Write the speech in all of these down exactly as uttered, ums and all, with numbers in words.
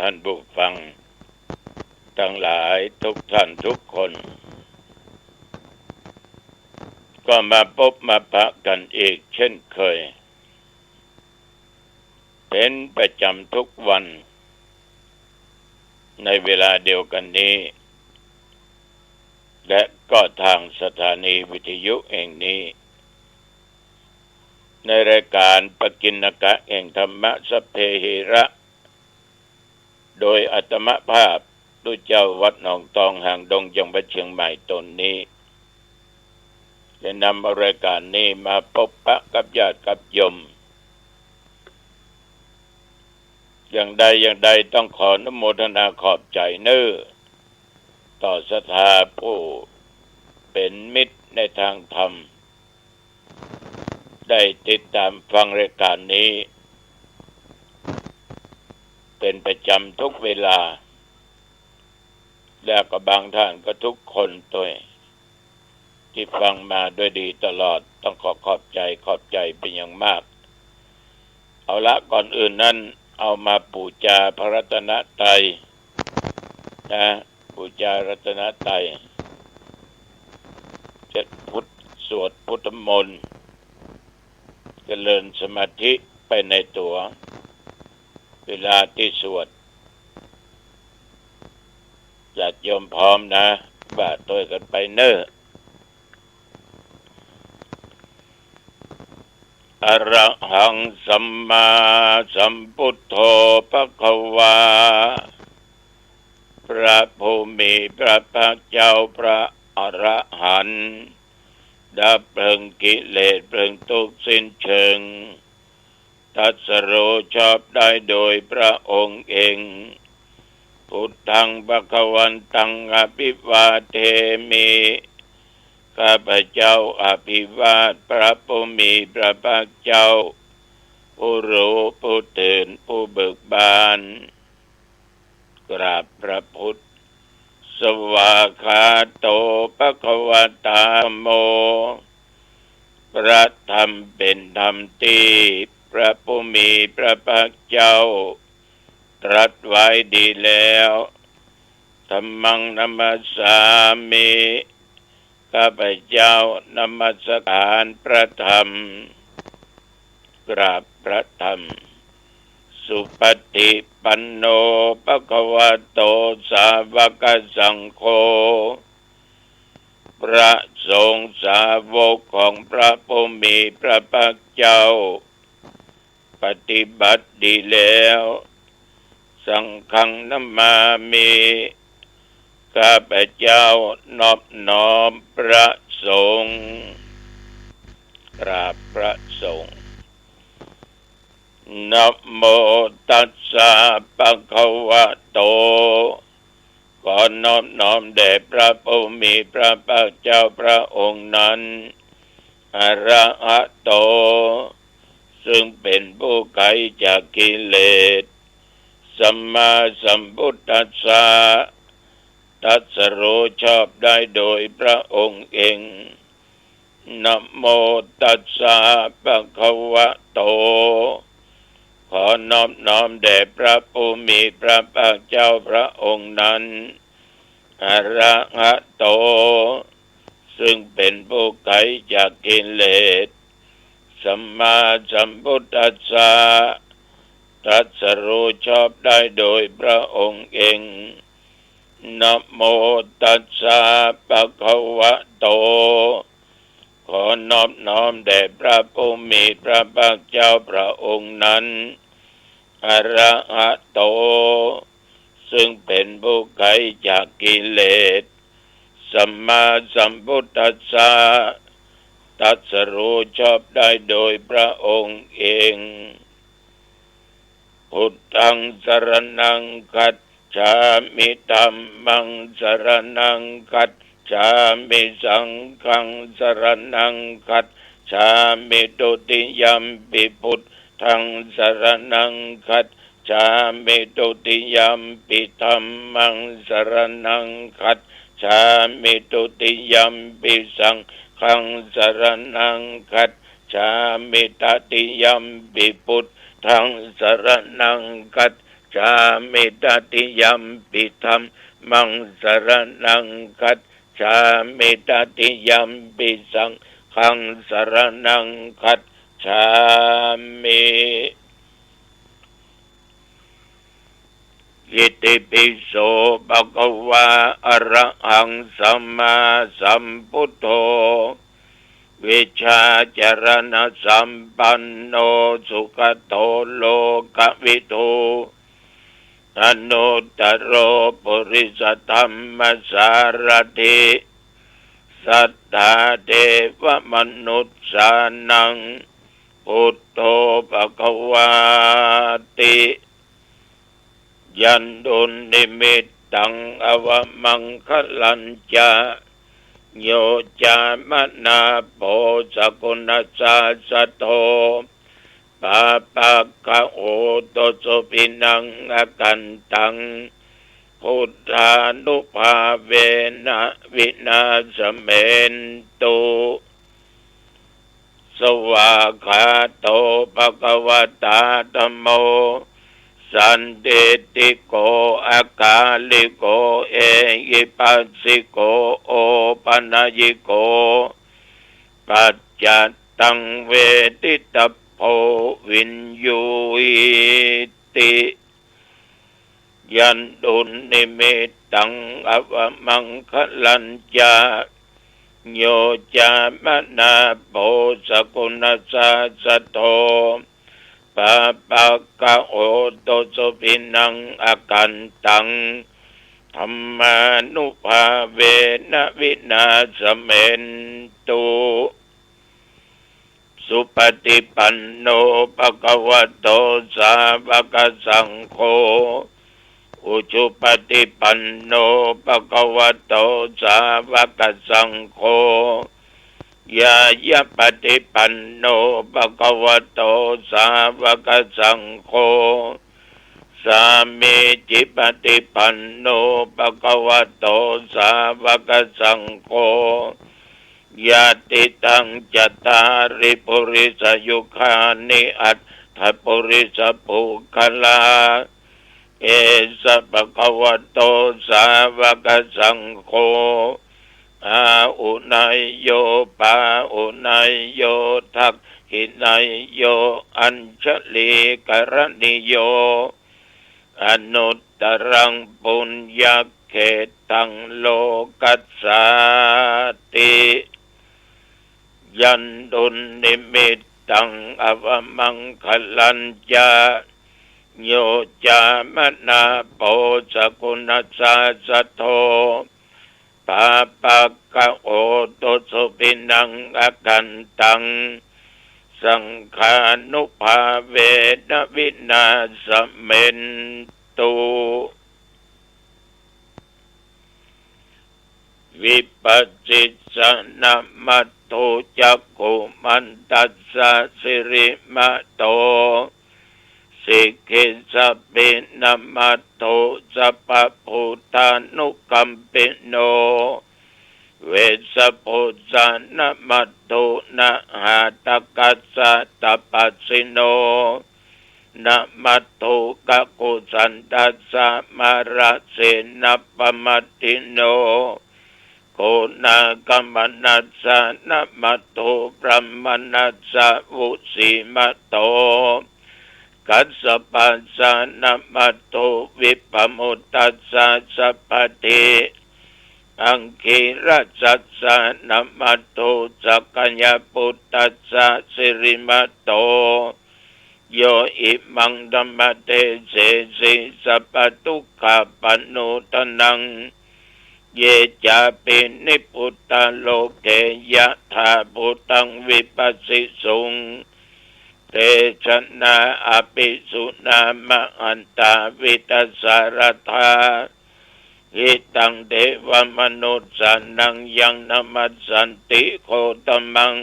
ท่านผู้ฟังตังหลายทุกท่านทุกคน ก็มาปบมาปะกั๋นอีกเช่นเคย เป๋นประจ๋ำทุกวัน ในเวลาเดียวกั๋นนี้ และก็ตางสถานีวิทยุแห่งนี้ ในรายก๋านปกิณกะแห่งธรรมะสัพเพหิระ โดยอาตมาภาพตุ๊เจ้าวัดหนองตองหางดงจังหวัดเชียงใหม่ต๋นนี้ ได้นำเอารายก๋านนี้มาปบปะกับญาติกับโยม อย่างใดอย่างใดต้องขออนุโมทนาขอบใจ๋เน้อ ต่อศรัทธาผู้เป๋นมิตรในตางธรรม ได้ติดต๋ามฟังรายก๋านนี้ เป๋นประจ๋ำทุกเวลา และก็บางท่านก็ทุกคนตวย ตี้ฟังมาด้วยดีตลอด ต้องขอขอบใจ๋ ขอบใจ๋เป๋นอย่างมาก เอาละ ก่อนอื่นนั้น เอามาปู๋จาพระรัตนตรัยนะ ปู๋จารัตนตรัย จะพุทธ สวดพุทธมนต์ เจริญสมาธิไปในตั๋ว เวลาตี้สวด ญาติโยมพร้อมนะ ว่าตวยกั๋นไปเน้อ อะระหังสัมมาสัมพุทโธภะคะวา พระผู้มีพระภาคเจ้าพระอรหันต์ ดับเพลิงกิเลสเพลิงทุกข์สิ้นเชิง ตรัสรู้ชอบได้โดยพระองค์เอง พุทธังภะคะวันตังอะภิวาเทมิ ข้าพเจ้าอภิวาทพระผู้มีพระภาคเจ้า ผู้รู้ผู้ตื่นผู้เบิกบาน กราบพระพุทธ สวากขาโตภะคะวะตา ธัมโม พระธรรมเป๋นธรรมตี้พระผู้มีพระภาคเจ้าตรัสไว้ดีแล้ว ธัมมังนะมัสสามิ ข้าพเจ้านมัสการพระธรรม กราบพระธรรม สุปฏิปันโนภะคะวะโตสาวกสังโฆ พระสงฆ์สาวกของพระผู้มีพระภาคเจ้า ปฏิบัติดีแล้ว สังฆังนะมามิ ข้าพเจ้านอบน้อมพระสงฆ์ กราบพระสงฆ์ นะโมตัสสะภะคะวะโต ขอนอบน้อมแด่พระผู้มีพระภาคเจ้าพระองค์นั้น อะระหะโต ซึ่งเป๋นผู้ไกลจากกิเลส สัมมาสัมพุทธัสสะ ตรัสรู้ชอบได้โดยพระองค์เอง นะโมตัสสะภะคะวะโต ขอนอบน้อมแด่พระผู้มีพระภาคเจ้าพระองค์นั้น อะระหะโต ซึ่งเป๋นผู้ไกลจากกิเลส สัมมาสัมพุทธัสสะ ตรัสรู้ชอบได้โดยพระองค์เอง นะโมตัสสะภะคะวะโต ขอนอบน้อมแด่พระผู้มีพระภาคเจ้าพระองค์นั้น อะระหะโต ซึ่งเป๋นผู้ไกลจากกิเลส สัมมาสัมพุทธัสสะ ตรัสรู้ชอบได้โดยพระองค์เอง พุทธังสรณังคัจฉามิ ธัมมังสรณังคัจฉามิ สังฆังสรณังคัจฉามิ ทุติยัมปิพุทธังสรณังคัจฉามิ ทุติยัมปิธัมมังสรณังคัจฉามิ ทุติยัมปิสังฆังสรณังคัจฉามิ ตติยัมปิพุทธังสรณังคัจ jjāmi. Tatiyampi dhammaṃ saraṇaṃ gacchāmi. Tatiyampi saṅghaṃ saraṇaṃ gacchāmi. Itipi so bhagavā arahaṃ sammāsambuddho vijjācaraṇasampanno sugato lokavidū anuttaro purisadammasārathi satthā devamanussānaṃ buddho bhagavāti. Yandunnimittaṃ avamaṅgalañca yo cāmanāpo sakuṇassa saddo pāpaggaho dussupinaṃ akantaṃ buddhānubhāvena vināsamentu. Svākkhāto bhagavatā dhammo sandiṭṭhiko akāliko ehipassiko opanayiko paccattaṃ veditabbo viññūhīti. Yandunnimittaṃ avamaṅgalañca yo cāmanāpo sakuṇassa saddo pāpaggaho dussupinaṃ akantaṃ dhammānubhāvena vināsamentu. Supaṭipanno bhagavato sāvakasaṅgho, ujupaṭipanno bhagavato sāvakasaṅgho, ñāyapaṭipanno bhagavato sāvakasaṅgho, sāmīcipaṭipanno bhagavato sāvakasaṅgho, yadidaṃ cattāri purisayugāni aṭṭha purisapuggalā, esa bhagavato sāvakasaṅgho, āhuneyyo pāhuneyyo dakkhiṇeyyo añjalikaraṇīyo anuttaraṃ puññakkhettaṃ lokassāti. Yandunnimittaṃ avamaṅgalañca yo cāmanāpo sakuṇassa saddo pāpaggaho dussupinaṃ akantaṃ saṅghānubhāvena vināsamentu. Vipassissa namatthu cakkhumantassa sirīmato, sikhissapi namatthu sabbabuddhānukampino, vessabhussa namatthu nhātakassa tapassino, namatthu kakusandassa mārasenapamaddino, konāgamanassa namatthu brāhmaṇassa vussīmato, kassapassa namatthu vippamuttassa sabbadhi, aṅgīrasassa namatthu sakyaputtassa sirīmato, yo imaṃ dhammadesesi sabbadukkhāpanūdanaṃ, ye cāpi nibbutā loke yathābhūtaṃ vipassisuṃ, te janā apisuṇā mahantā vītasāradā, hitaṃ devamanussānaṃ yaṃ namassanti gotamaṃ,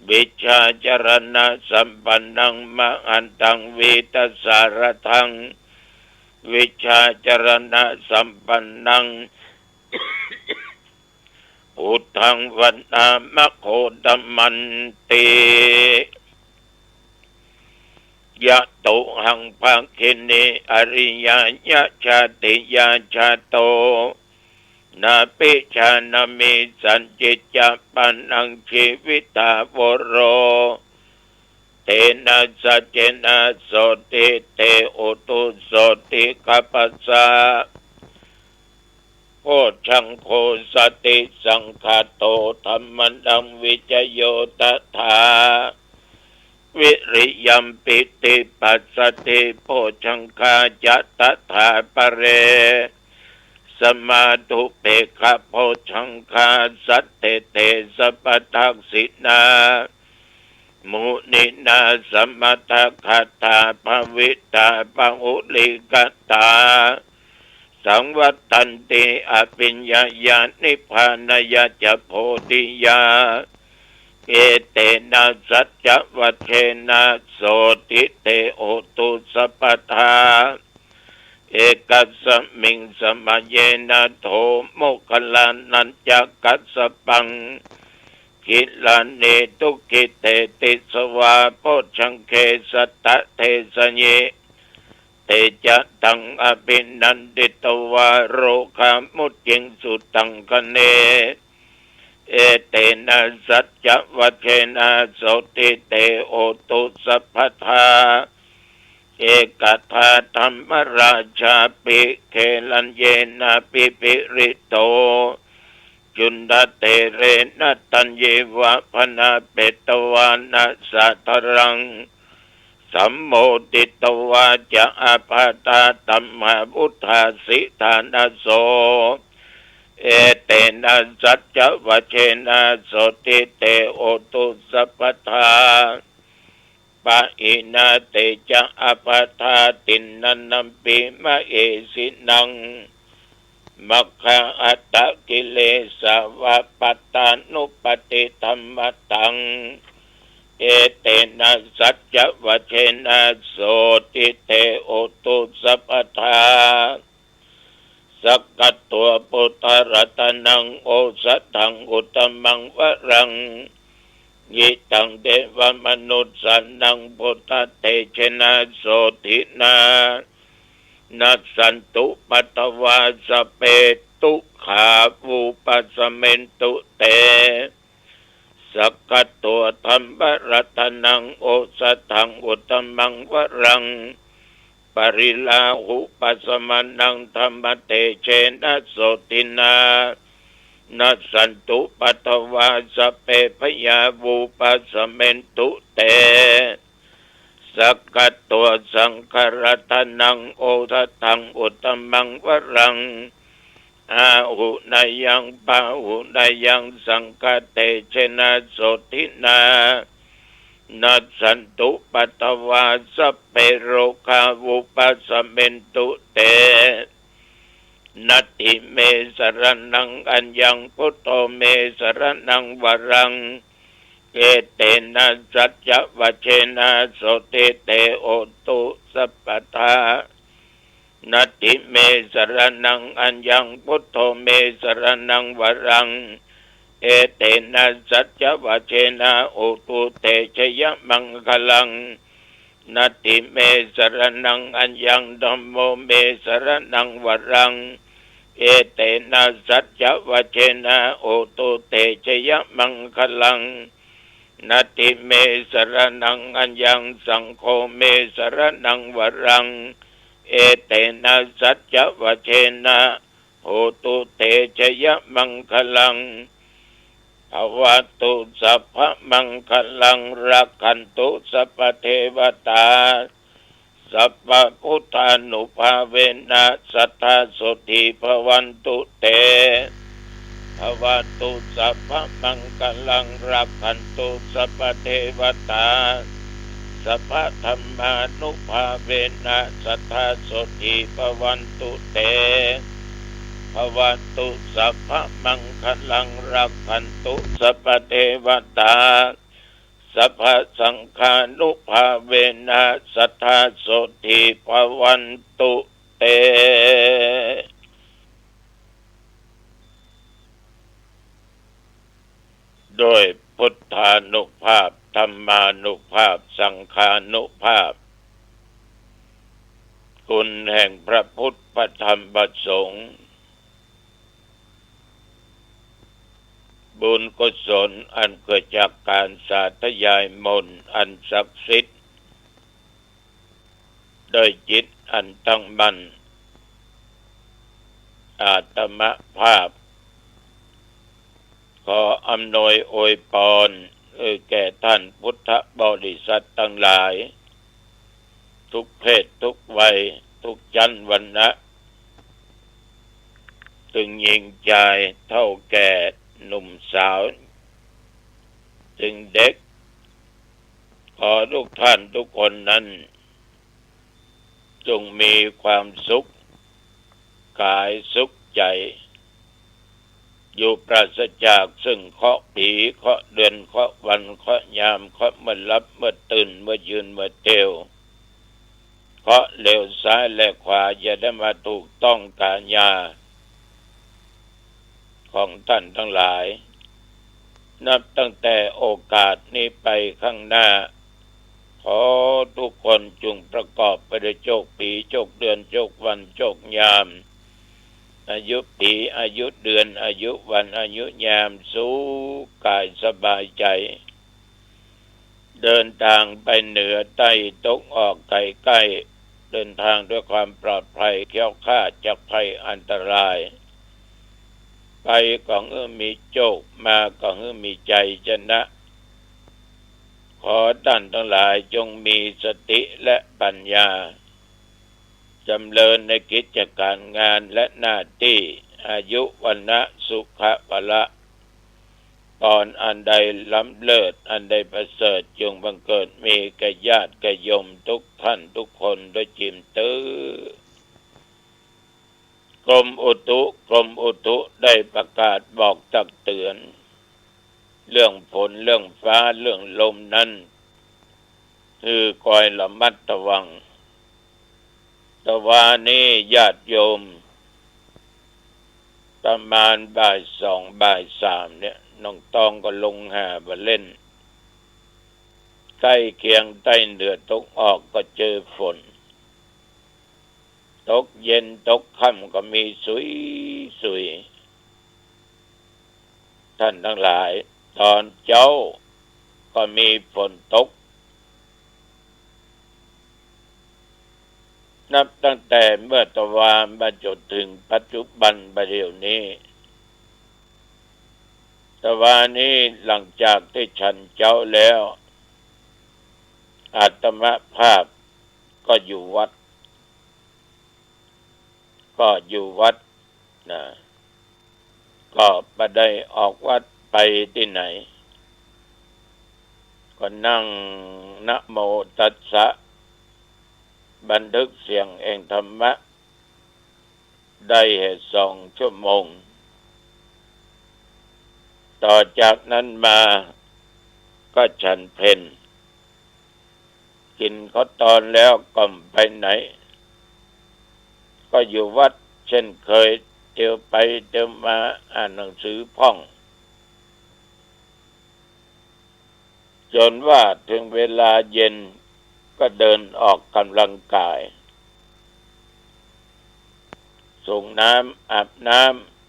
vijjācaraṇasampannaṃ mahantaṃ vītasāradaṃ, vijjācaraṇasampannaṃ buddhaṃ vandāma gotamanti. ยะโตหัง ภักขินี อริยา ยะชาติยา จาโต นาภิชานะมิ สัญญิจจะ ปะนัง จีวิตา โวโร เตนะ สัจเจนะ โสตถิ เต โหตุ โสตถิ กัปปะสะ โพชฌังโฆ สติสังคาโต ธัมมานัง วิจโย ตถา วิริยัม ปีติ ปัสสะธิ โพชฌังคา จะ ตถา ปะเร สมาธุ เปกขะ โพชฌังคา สัตเต เต สัพพะทักขิณา มุนินา สมะทะกะตา ภะวิตา บะหุลีกะตา สังวัตตันติ อภิญญายา นิพพานายาจะ โพธิยา เอเตนะ สัจจวัจเจนะ โสตถิ เต โหตุ สัพพะทา เอกัสสะมิง สะมะเยนะ โท โมคคัลลานะญจะ กัสสะปัง กิลานิ ทุกขิเต ติสสะวา โพชฌังเข สัตตะ เทสะยิ เตจะตัง อภินันดิตวา โรคามุจจิงสุตังคะเน เอเตนะ สัจจวัจเจนะ โสตถิ เต โหตุ สัพพะทา เอกทา ธัมมราชาปิ เกลัญเยนะ ปิปิริโต จุณฑะเถเรนะ ตัญญิวะ ภะนะเปตวานะ สาธารัง สัมโมทิตวาจะ อาภาธา ธัมมา วุฏฐาสิทานะโส เอเตนะ สัจจวัจเจนะ โสตถิ เต โหตุ สัพพะทา ปะหินา เตจะ อาภาธา ติณณัมปิ มะเหสินัง มัคคาอัตตะกิเลสาวะ ปัตตานุปัตติธัมมะตัง เอเตนะ สัจจวัจเจนะ โสตถิ เต โหตุ สัพพะทา สักกัตวา พุทธะรัตนัง โอสถัง อุตตมังวะรัง หิตัง เทวะมนุสสานัง พุทธะเตจะนะ โสตถินา นัสสันตุ ปัตตวา สัพเพ ทุกขา วุปัสสะเมนตุ เต สักกัตวา ธัมมะรัตนัง โอสถัง อุตตมังวะรัง ปะริลาหุปัสสะมานัง ธัมมะเตจะนะ โสตถินา นัสสันตุ ปัตตวา สัพเพ พยา วุปัสสะเมนตุ เต สักกัตวา สังฆะรัตนัง โอสถัง อุตตมังวะรัง อาหุเนยัง ปาหุเนยัง สังฆะเตจะนะ โสตถินา นัสสันตุ ปัตตวา สัพเพ โรคา วุปัสสะเมนตุ เต นัตถิเม สะระณัง อัญญัง พุทโธ เม สะระณัง วะรัง เอเตนะ สัจจวัจเจนะ โสตถิ เต โหตุ สัพพะทา นัตถิเม สะระณัง อัญญัง พุทโธ เม สะระณัง วะรัง เอเตนะ สัจจวัจเจนะ โหตุ เตจะยะมังคะลัง นัตถิเม สะระณัง อัญญัง ธัมโม เม สะระณัง วะรัง เอเตนะ สัจจวัจเจนะ โหตุ เตจะยะมังคะลัง นัตถิเม สะระณัง อัญญัง สังโฆ เม สะระณัง วะรัง เอเตนะ สัจจวัจเจนะ โหตุ เตจะยะมังคะลัง ภะวะตุ สัพพะมังคะลัง รักขันตุ สัพพะเทวะตา สัพพะพุทธานุภาเวนะ สัตถา โสตถิ ภะวันตุ เต ภะวะตุ สัพพะมังคะลัง รักขันตุ สัพพะเทวะตา สัพพะธัมมานุภาเวนะ สัตถา โสตถิ ภะวันตุ เต ภะวะตุ สัพพะมังคะลัง รักขันตุ สัพพะเทวะตา สัพพะสังฆานุภาเวนะ สัตถา โสตถิ ภะวันตุ เต โดยพุทธานุภาพ ธัมมานุภาพ สังฆานุภาพ คุณแห่งพระพุทธ พระธรรม พระสงฆ์ บุญกุศลอันเกิดจากการสาธยายมนต์อันศักดิ์สิทธิ์ ด้วยจิตอันตั้งมั่น อาตมภาพ ขออำนวยอวยพร เอ่อ แก่ท่านพุทธบริษัทตังหลาย ทุกเพศทุกวัย ทุกชั้นวรรณะ ตึงญิงจาย เฒ่าแก่ หนุ่มสาว ตึงเด็ก ขอทุกท่านทุกคนนั้น จงมีความสุขกายสุขใจ๋ อยู่ปราศจากซึ่งเคราะห์ผี เคราะห์เดือน เคราะห์วัน เคราะห์ยาม เคราะห์เมื่อหลับเมื่อตื่น เมื่อยืนเมื่อเตียว เคราะห์เลวซ้ายและขวา อย่าได้มาถูกต้องก๋านญาของท่านตังหลาย นับตั้งแต่โอกาสนี้ไปข้างหน้า ขอทุกคนจงประกอบไปด้วยโชคผี โชคเดือน โชควัน โชคยาม อายุผี อายุเดือน อายุวัน อายุยาม สุขกายสบายใจ๋ เดินทางไปเหนือใต้ ตะวันออกเฉียงใต้ เดินทางด้วยความปลอดภัย แคล้วคลาดจากภัยอันตราย ไปก็หื้อมีโชค มาก็หื้อมีชัยชนะ ขอท่านตังหลายจงมีสติและปัญญา จำเริญในกิจก๋านงานและหน้าตี้ อายุ วรรณะ สุขะ พละ พรอันใดล้ำเลิศ อันใดประเสริฐ จงบังเกิดมีแก่ญาติแก่โยมทุกท่านทุกคนด้วยจริงเต๊อะ กรมอุตุ กรมอุตุได้ประกาศบอกตักเตือน เรื่องฝน เรื่องฟ้า เรื่องลมนั้น หื้อคอยระมัดระวัง ตะวานี้ญาติโยม ประมาณบ่ายสองบ่ายสามเนี่ย น้องตองก็ลงหาบ่าเล่น ใก้เคียงใต้เหนือตะวันออกก็เจอฝน ตกเย็นตกค่ำก็มีสุยสุย ท่านตังหลาย ตอนเจ๊าก็มีฝนตก นับตั้งแต่เมื่อตะวามาจนถึงปัจจุบันบ่าเดี่ยวนี้ ตะวานี้หลังจากตี้ฉันเจ๊าแล้ว อาตมภาพก็อยู่วัด ก็อยู่วัดนะ ก็บ่ได้ออกวัดไปตี้ไหน ก็นั่งนะโมตัสสะ บันทึกเสียงแห่งธรรมะ ได้แหมสองชั่วโมง ต่อจากนั้นมาก็ฉันเพล กิ๋นข้าวตอนแล้วก็บ่ไปไหน ก็อยู่วัดเช่นเคย เตียวไปเตียวมา อ่านหนังสือพ่อง จนว่าถึงเวลาเย็นก็เดินออกกำลังกาย สรงน้ำอาบน้ำ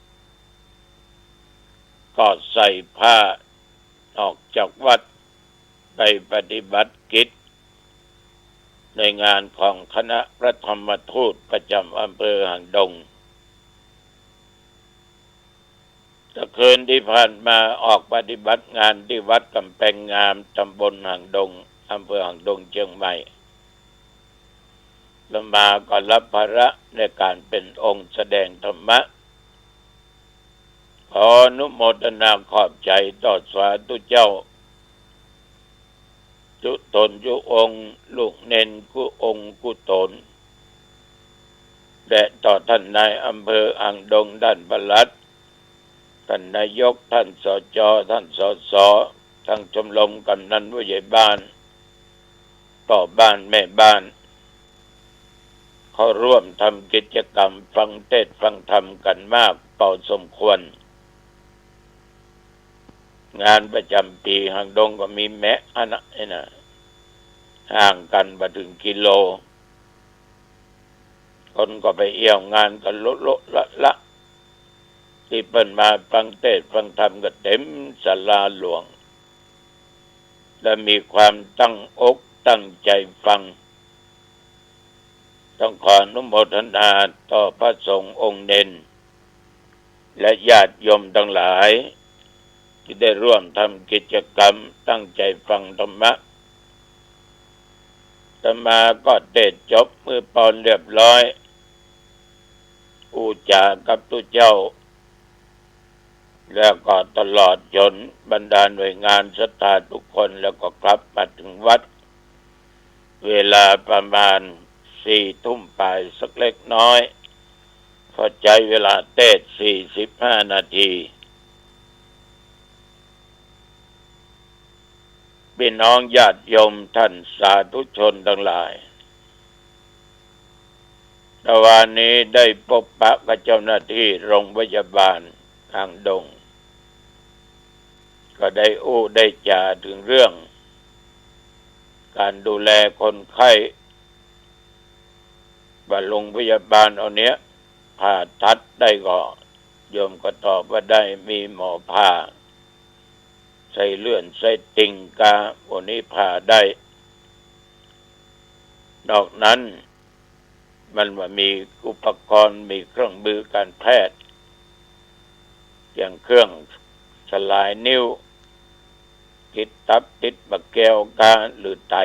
ก็ใส่ผ้าออกจากวัด ไปปฏิบัติกิจในงานของคณะพระธรรมทูตประจำอำเภอหางดง แต่คืนที่ผ่านมาออกปฏิบัติงานที่วัดกำแพงงาม ตำบลหางดง อำเภอหางดง เจียงใหม่ อาตมาก็รับภาระในการเป๋นองค์แสดงธรรมะ ขออนุโมทนาขอบใจ๋ต่อสาธุเจ้า กู้ตนกู้องค์ ลูกเณรกู้องค์กู้ตน และต่อท่านนายอำเภอหางดง ท่านปลัด ท่านนายก ท่าน สจ ท่าน สส ทั้งชมรมกำนันผู้ใหญ่บ้าน พ่อบ้านแม่บ้าน เข้าร่วมทำกิจกรรมฟังเทศน์ฟังธรรมกั๋นมากพอสมควร งานประจ๋ำปี๋หางดงก็มีแหมะอันนะ ไอ้นะ ห่างกั๋นบ่เถิงกิโล คนก็ไปเอี่ยวงานกั๋นโละๆละๆ ตี้เปิ้นมาฟังเตสน์ฟังธรรมก็เต็มศาลาหลวง และมีความตั้งอกตั้งใจ๋ฟัง ต้องขออนุโมทนาต่อพระสงฆ์องค์เณร และญาติโยมตังหลาย ตี้ได้ร่วมทำกิจกรรมตั้งใจ๋ฟังธรรมะ อาตมาก็เตสน์จบมื้อปอนเรียบร้อย อู้จ๋ากับตุ๊เจ้า แล้วก็ตลอดจ๋นบรรดาหน่วยงานศรัทธาทุกคน แล้วก็กลับมาเถิงวัด เวลาประมาณสี่ทุ่มป๋ายสักเล็กน้อย ก็ใจ๊เวลาเตสน์สี่สิบห้านาที ปี้น้องญาติโยมต้านสาธุชนตังหลาย ตะวานี้ได้ปบปะกับเจ้าหน้าตี้โรงพยาบาลหางดง ก็ได้อู้ได้จ๋าเถิงเรื่องก๋านดูแลคนไข้ ว่าโรงพยาบาลอันเนี้ยผ่าตัดได้ก่อ โยมก็ตอบว่าได้ มีหมอผ่า ใส่เลื่อนใส่ติ่งกา อันนี้ผ่าได้ นอกนั้นมันว่ามีอุปกรณ์ มีเครื่องมือการแพทย์ อย่างเครื่องสลายนิ้ว ติดตับติดบ่าแก้วกา หรือไต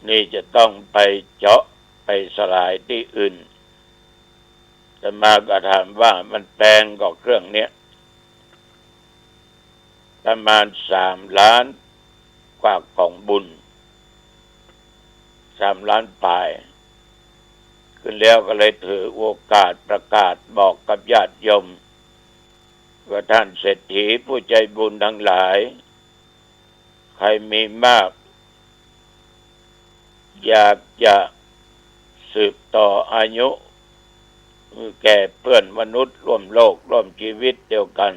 นี่จะต้องไปเจาะไปสลายตี้อื่น อาตมาก็ถามว่ามันแปงก่อเครื่องเนี้ย ประมาณสามล้านกว่าของบุญ สามล้านป๋าย ขึ้นแล้วก็เลยถือโอกาสประกาศบอกกับญาติโยม ว่าต้านเศรษฐีผู้ใจ๋บุญตังหลาย ใผมีมาก อยากจะสืบต่ออายุ แก่เปื้อนมนุษย์ร่วมโลกร่วมจีวิตเดียวกั๋น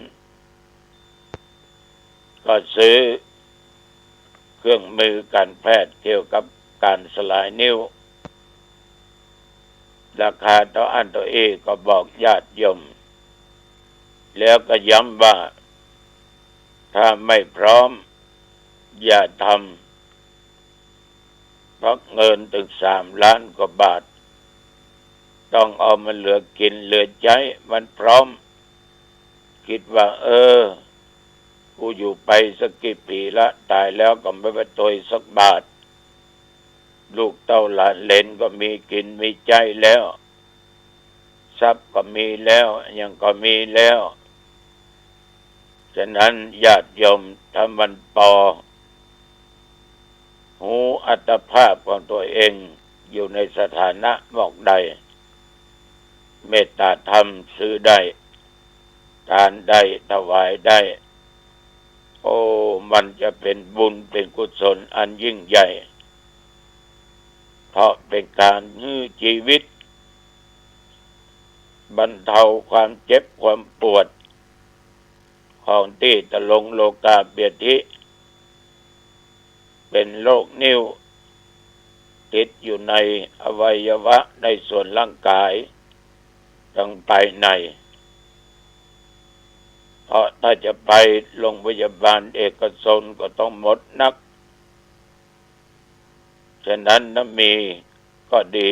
ก็ซื้อเครื่องมือการแพทย์เกี่ยวกับก๋านสลายนิ้ว ราคาเต้าอั้นเต้าอี้ก็บอกญาติโยม แล้วก็ย้ำว่า ถ้าไม่พร้อม อย่าทำ เพราะเงินตึงสามล้านกว่าบาท ต้องเอามาเหลือกิ๋นเหลือใจ๊ มันพร้อม กึ๊ดว่า เออ กูอยู่ไปสักกี่ปี๋ละ ต๋ายแล้วก็บ่ไปตวยสักบาท ลูกเต้าหลานเหลนก็มีกิ๋นมีใจ๊แล้ว ทรัพย์ก็มีแล้ว หยังก็มีแล้ว ฉะนั้นญาติโยม ถ้ามันปอฮู้อัตภาพของตั๋วเองอยู่ในสถานะหมอกใด เมตตาธรรมซื้อได้ ทานได้ ถวายได้ โอ้ มันจะเป๋นบุญเป๋นกุศลอันยิ่งใหญ่ เพราะเป๋นก๋านหื้อจีวิต บรรเทาความเจ็บความปวด ของตี้ตะลงโลกาเบียดถิ เป๋นโรคนิ้ว ติดอยู่ในอวัยวะในส่วนร่างกาย ตังภายใน เพราะถ้าจะไปโรงพยาบาลเอกชนก็ต้องหมดนัก ฉะนั้นถ้ามีก็ดี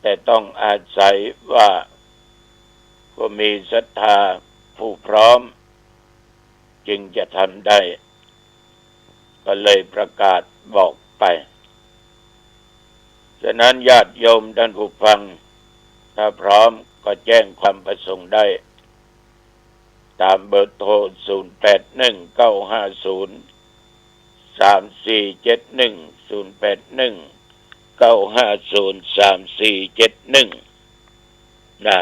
แต่ต้องอาศัยว่าผู้มีศรัทธาผู้พร้อม จึงจะทำได้ ก็เลยประกาศบอกไป ฉะนั้นญาติโยมต้านผู้ฟัง ถ้าพร้อมก็แจ้งความประสงค์ได้ ต๋ามเบอร์โทร ศูนย์แปดหนึ่ง เก้าห้าศูนย์ สามสี่เจ็ดหนึ่ง ศูนย์แปดหนึ่ง เก้าห้าศูนย์ สามสี่เจ็ดหนึ่ง นะ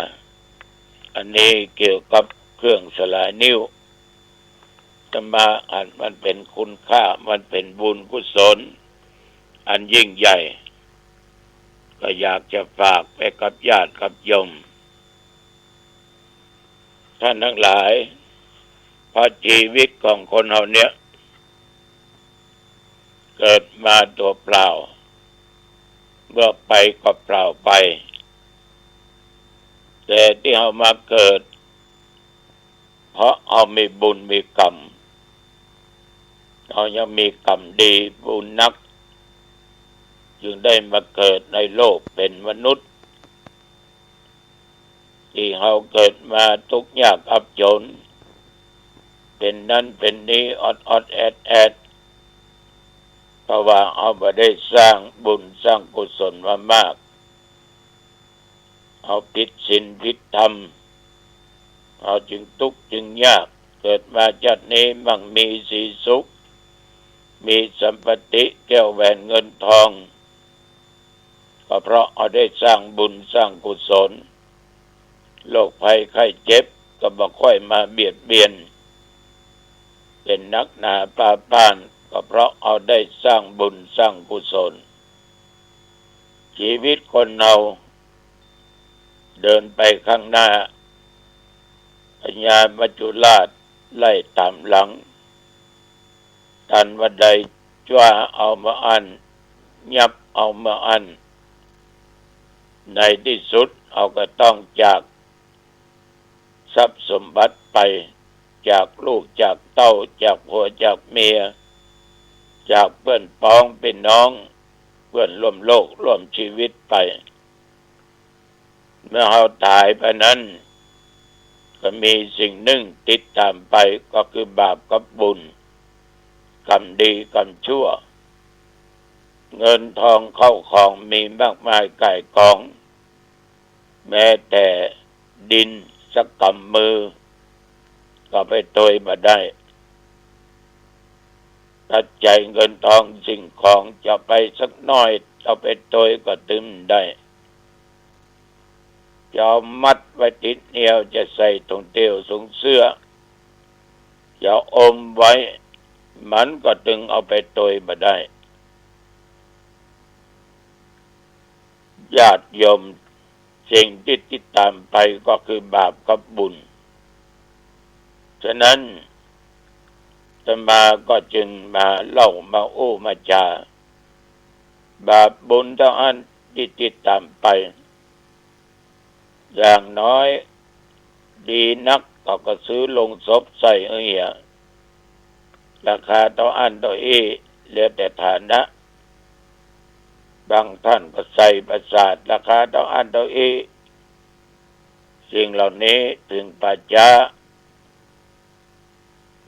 อันนี้เกี่ยวกับเครื่องสลายนิ้ว อาตมาอันมันเป๋นคุณค่า มันเป๋นบุญกุศลอันยิ่งใหญ่ ก็อยากจะฝากไปกับญาติกับโยม ท่านทั้งหลาย เพราะจีวิตของคนเฮาเนี่ย เกิดมาตั๋วเปล่า เมื่อไปก็เปล่าไป แต่ตี้เฮามาเกิด เพราะเฮามีบุญมีกรรม เฮายังมีกรรมดีบุญนัก จึงได้มาเกิดในโลกเป๋นมนุษย์ ตี้เฮาเกิดมาตุ๊กยากอับจ๋น เป๋นนั้นเป๋นนี้ออดๆ แอดๆ เพราะว่าเฮาบ่ได้สร้างบุญสร้างกุศลมามาก เฮาผิดศีลผิดธรรม เฮาจึงตุ๊กจึงยาก เกิดมาจาตินี้มั่งมีสีสุข มีสัมปติแก้วแหวนเงินทอง ก็เพราะเฮาได้สร้างบุญสร้างกุศล โรคภัยไข้เจ็บก็บ่ค่อยมาเบียดเบียน เป๋นนักหนาปาป้าน ก็เพราะเฮาได้สร้างบุญสร้างกุศล ชีวิตคนเฮาเดินไปข้างหน้า พญามัจจุราชไล่ต๋ามหลัง ตันว่าใด จ้วาเอาบ่อั้น ยับเอาบ่อั้น ในตี้สุดเฮาก็ต้องจากทรัพย์สมบัติไป จากลูกจากเต้า จากผัวจากเมีย จากเปื้อนป๊องปี้น้อง เปื้อนร่วมโลกร่วมชีวิตไป เมื่อเฮาต๋ายไปนั้น ก็มีสิ่งนึ่งติดต๋ามไป ก็คือบาปกับบุญ กรรมดีกรรมชั่ว เงินทองเข้าของมีมากมายก่ายกอง แม้แต่ดินสักก๋ำมือ ก็ไปโตยบ่ได้ ปัจจัยเงินทองสิ่งของจะไปสักหน้อย เอาไปโตยก็ตึงได้ จะเอามัดไว้ติดเอว จะใส่ถุงเตี้ยวถุงเสื้อ จะอมไว้ มันก็ตึงเอาไปโตยบ่ได้ ญาติโยม สิ่งตี้ติดต๋ามไปก็คือบาปกับบุญ ฉะนั้นอาตมาก็จึงมาเล่ามาอู้มาจ๋า บาปบุญเต้าอั้นตี้ติดต๋ามไป อย่างน้อย ดีนักเขาก็ซื้อโลงศพใส่เหีย ราคาเต้าอั้นเต้าอี้ แล้วแต่ฐานะ บางท่านก็ใส่ปราสาท ราคาเต้าอั้นเต้าอี้ สิ่งเหล่านี้เถิงป่าจ๊า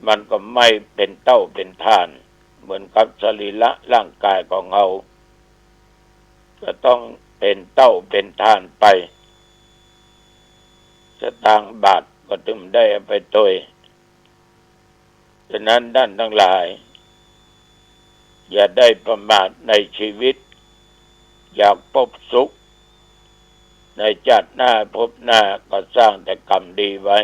มันก็ไหม้เป๋นเต้าเป๋นถ่าน เหมือนกับสรีระร่างกายของเฮา ก็ต้องเป๋นเต้าเป๋นถ่านไป สตางค์บาทก็ตึงได้เอาไปโตย ฉะนั้นท่านทั้งหลาย อย่าได้ประมาทในชีวิต อยากพบสุข ในจาติหน้าภพหน้าก็สร้างแต่กรรมดีไว้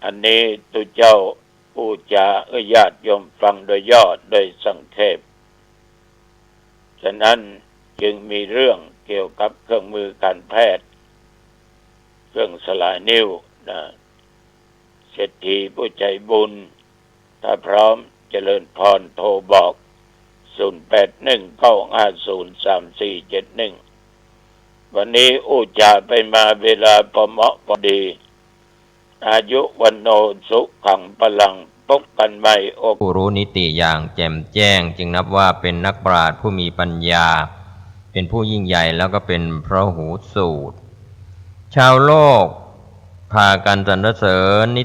อันนี้ตุ๊เจ้าอู้จ๋าหื้อญาติโยมฟังโดยย่อโดยสังเขป ฉะนั้นจึงมีเรื่องเกี่ยวกับเครื่องมือการแพทย์ เครื่องสลายนิ้วนะ เศรษฐีผู้ใจบุญ ถ้าพร้อมเจริญพรโทรบอก ศูนย์แปดหนึ่ง เก้าห้าศูนย์ สามสี่เจ็ดหนึ่ง วันนี้อู้จ๋าไปมาเวลาพอเหมาะพอดี อายุ วัณโณ สุขัง พลัง พบกันใหม่โอกาส ผู้รู้นิติอย่างแจ่มแจ้ง จึงนับว่าเป็นนักปราชญ์ผู้มีปัญญา เป็นผู้ยิ่งใหญ่ แล้วก็เป็นพระหูสูตร ชาวโลกพากันสรรเสริญนิ